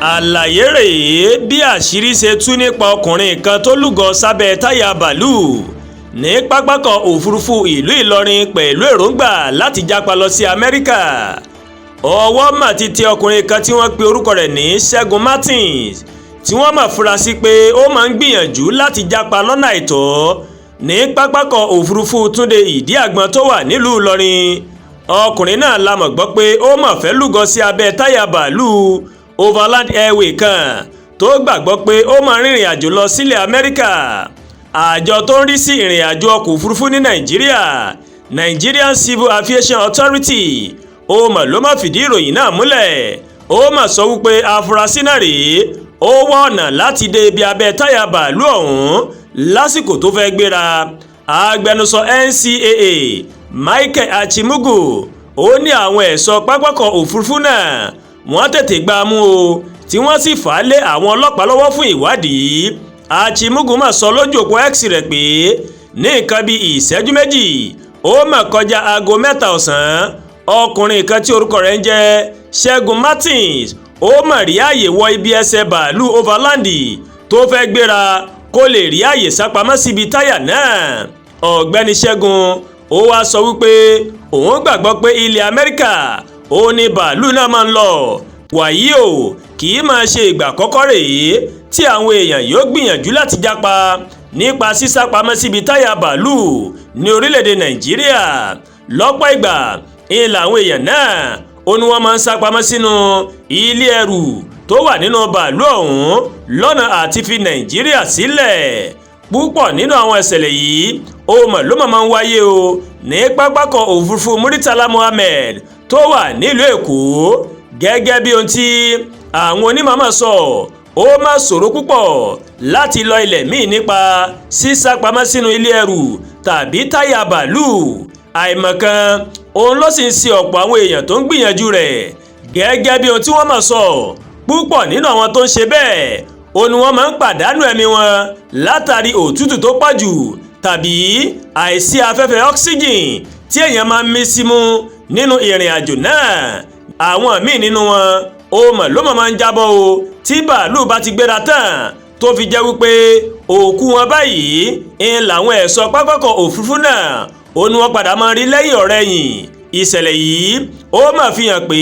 Àlàyé rèé bí àṣírí ṣe tú nípa ọkùnrin kan tó lúgọ sábẹ́ táyà báàlúù ní pápákọ̀ òfurufú ìlú Ìlọrin pẹ̀lú èròǹgbà láti jápa lọ sí Amẹ́ríkà. Ọwọ́ mà ti tẹ ọkùnrin kan tí wọ́n pe orúkọ rẹ̀ ní Ṣẹ́gun Martins, tí wọ́n mà fura sí pé ó máa ń gbìyànjú láti jápa lọ́nà àìtọ́ ní pápákọ̀ òfurufú Túnde Ìdíàgbọn tó wà nílùú Ìlọrin. Ọkùnrin náà la mọ̀ gbọ́ pé ó mà fẹ́ lúgọ sí abẹ́ táyà bàálù Overland Airway kan tó gbàgbọ́ pé ó máa rìnrìn àjò lọ sílẹ̀ Amẹ́ríkà. Àjọ tó ń rí sí ìrìn àjò ọkọ̀ òfurufú ní Nàìjíríà, Nigerian Civil Aviation Authority, ó mà ló má fìdí ìròyìn náà múlẹ̀. Ó mà sọ wípé afurasí náà rèé, ó wá ọ̀nà láti dé ibi abẹ́ táyà bàálù ọ̀hún lásìkò tó fẹ́ gbéra. Agbẹnusọ NCAA, Michael Achimugu, ó ní àwọn ẹ̀ṣọ́ pápákọ̀ òfurufú náà wọ́n tètè gbá a mú o, tí wọ́n sì fà á lé àwọn ọlọ́pàá lọ́wọ́ fún ìwádìí. Achimugu mà sọ lójú òpó X rẹ̀ pé ní nǹkan bíi ìṣẹ́jú 2 ó mà kọjá aago 3 ọ̀sán, ọkùnrin kan tí orúkọ rẹ̀ ń jẹ́ Ṣẹ́gun Martins ó mà rí ààyè wọ ibi ẹsẹ̀ bàálù Overland tó fẹ́ gbéra kó lè rí ààyè sápamọ́ síbi táyà náà. Ọ̀gbẹ́ni Ṣẹ́gun ó wá sọ wípé òun gbàgbọ́ pé ilẹ̀ Amẹ́ríkà ó ní bàálù náà máa ń lọ. Wàyí o, kì í máa ṣe ìgbà àkọ́kọ́ rèé tí àwọn èèyàn yóò gbìyànjú láti jápa nípa sísápamọ́ síbi táyà bàálù ní orílẹ̀-èdè Nàìjíríà. Lọ́pọ̀ ìgbà ń làwọn èèyàn náà ó ní wọ́n máa ń sápamọ́ sínú ilé ẹrù tó wà nínú bàálù ọ̀hún lọ́nà àti fi Nàìjíríà sílẹ̀. Púpọ̀ nínú àwọn ìṣẹ̀lẹ̀ yìí ó mọ̀ ló máa ń wáyé o ní pápákọ̀ òfurufú Muritala Muhammed tó wà nílùú Èkó. Gẹ́gẹ́ bí ohun tí àwọn onímọ̀ sọ, ó má ṣòro púpọ̀ láti lọ ilẹ̀ míì nípa sísápamọ́ sínú ilé ẹrù tàbí táyà bàálù. Àìmọ̀kan òun ló sì ń ṣe ọ̀pọ̀ àwọn èèyàn tó ń gbìyànjú rẹ̀. Gẹ́gẹ́ bí ohun tí wọ́n mọ̀ sọ, púpọ̀ nínú àwọn tó ń ṣe bẹ́ẹ̀ ó ní wọ́n máa ń pàdánù ẹ̀mí wọn látàrí òtútù tó pọ̀ jù tàbí àìsí afẹ́fẹ́ oxygen tí èèyàn máa ń mí símú nínú ìrìn àjò náà. Àwọn míì nínú wọn ó mọ̀ ló mọ̀ máa ń jábọ́ o tí bàálù bá ti gbéra tán, tó fi jẹ́ wípé òkú wọn báyìí ń làwọn ẹ̀ṣọ́ pápákọ̀ òfurufú náà ó ní wọ́n padà máa rí lẹ́yìn ọ̀rẹ̀yìn. Ìṣẹ̀lẹ̀ yìí ó mà fi hàn pé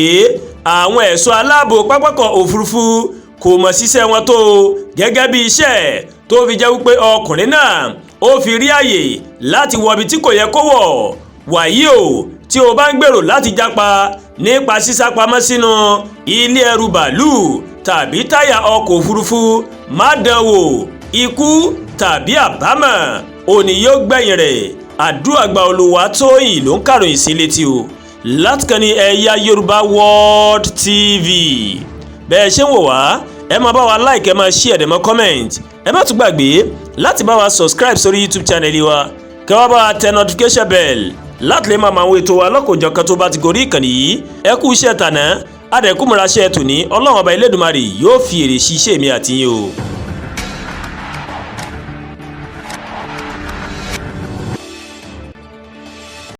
àwọn ẹ̀ṣọ́ aláàbò pápákọ̀ òfurufú kò mọ̀ síṣẹ́ wọn tó gẹ́gẹ́ bí iṣẹ́, tó fi jẹ́ wípé ọkùnrin náà ó fi rí àyè láti wọ ibi tí kò yẹ kó wọ̀. Wàyí o, tí o bá ń gbèrò láti jápa nípa sísápamọ́ sínú ilé ẹrù bàálù tàbí táyà ọkọ̀ òfurufú, má dán wò. Ikú tàbí àbámọ̀ òní yóò gbẹ̀yìn rẹ̀. Àdúràgbà Olúwatóyìn ló ń kàròyìn sí létí o látìkànnì Ẹ̀yà Yorùbá World TV. Bẹ́ẹ̀ ṣe ń wò wá, ẹ máa bá wa like, ẹ máa share, ẹ máa comment. Ẹ má tún gbàgbé láti bá wa subscribe sórí YouTube channel wa, kẹ́ wá bá wa tẹ notification bell láti lè máa mọ àwọn ètò wa lọ́kọ̀ọ́jọ̀kan tó bá ti gorí ìkànnì yìí. Ẹ kú iṣẹ́ tàná, adẹ̀kùnmọ̀ra ṣe tòní. Ọlọ́run Ọba Elédùmarè yóò fi èrè ṣiṣẹ́ mi àti yín o.